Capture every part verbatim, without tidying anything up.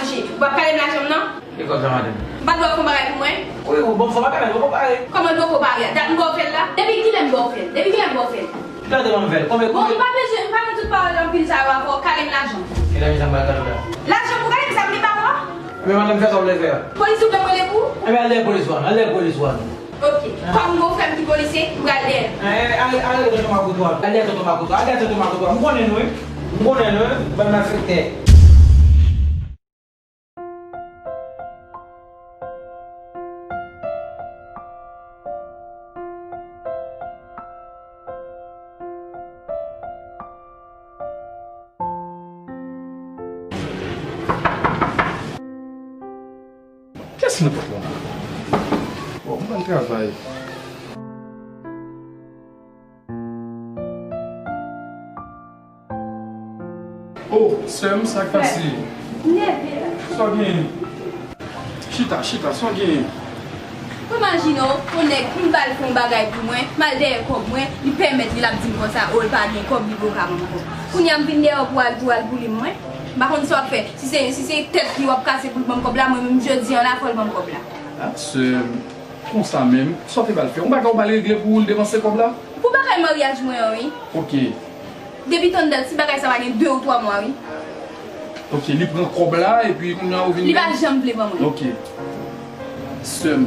Manje. Ou p ap kale m lajan m nan? E kòb sa, madanm? M pa t ba w fè yon bagay pou mwen? Wi, ou ban m fè yon bagay, men poko pare. Kòman l poko pare a? Dat m ba w fè l la? Depi kilè m ba w fè l? Depi kilè m ba w fè l? Kilè w te ban m fè l? Konbyen, bon, konbyen? M pa bezwen, m pa nan tout pawòl anpil sa yo avè w. Kale m lajan m. Kilè m sa m pral kale w la? Lajan m pou kale m sa m te ba w a? Ebyen, madanm, fè sa w vle fè a. Polis ou vle m rele pou ou? Ebyen, al dèyè polis ou a, al dèyè polis ou a non. Ok. Kòm gon frè m ki polisye, m pral dèyè l. Eh, ale, ale dèyè tonton makout ou a. Al dèyè tonton makout ou a. Al dèyè tonton makout ou a. M konnen nou, wi. M konnen nou, wi. Bann malfektè. Kiyès nan pòt la? Bon, m pral travay. Oh, sè m, sa k pase? M nève la. Sa w genyen? Chita, chita, sa w genyen? Ou imajine w, yon nèg, m ba l fè yon bagay pou mwen, m al dèyè kòb mwen, li pèmèt li, l ap di m konsa, oh, l pa gen kòb, li poko ka ban m kòb. Kounye a m vin dèyè w pou al, pou al boule m mwen. M pa konn sa w ap fè. Si se, si se tèt li w ap kase pou l ban m kòb la, mwen menm jodi an la, fò l ban m kòb la. Ah, sè m, konsa menm, sa w te ba l fè? Yon bagay ou ba l regle pou l depanse kòb la? Pou bagay maryaj mwen an, wi. Ok. Depi tann dat, si bagay sa pa gen de ou twa mwa, wi. Ok, li pran kòb la, epi kounye a ou vin... Li pa janm vle ban mwen. Ok. Sè m,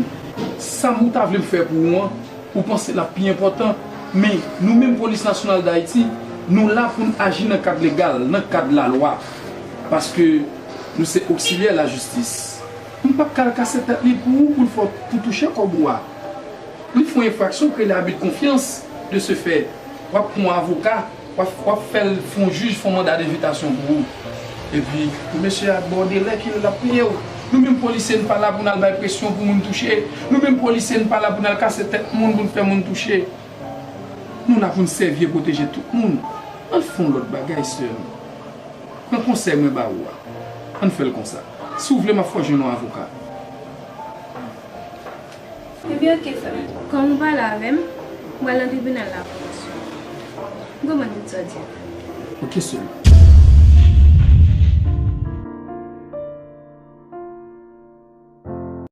sa m ou ta vle m fè pou ou an, ou panse l ap pi enpòtan. Men, nou menm Polis Nasyonal Dayiti, nou la pou n aji nan kad legal, nan kad lalwa. Paske nou se oksilyè lajistis. M p ap ka al kase tèt li pou ou, pou l fè w, pou touche kòb ou a. Li fè yon enfraksyon k rele abidkonfyans. De ce fait, w ap pran yon avoka, w ap, w ap fè l fè yon jij fè yon manda denvitasyon pou ou. Epi, mesye a ba w delè ke l ap peye w. Nou menm polisye, n pa la pou n al bay presyon pou moun touche. Nou menm polisye, n pa la pou n al kase tèt moun, pou n fè moun touche. Nou la pou n sèvi e pwoteje tout moun. Ann fè yon lòt bagay, sè m. Pran konsèy mwen ba ou a. Ann fè l konsa. Si w vle, m ap fè w jwenn yon avoka. Ebyen, oke, frè m. Kòm ou pale avè m, m pral nan tribinal la pou ou. M konprann tout sa w di a. Oke, sè m.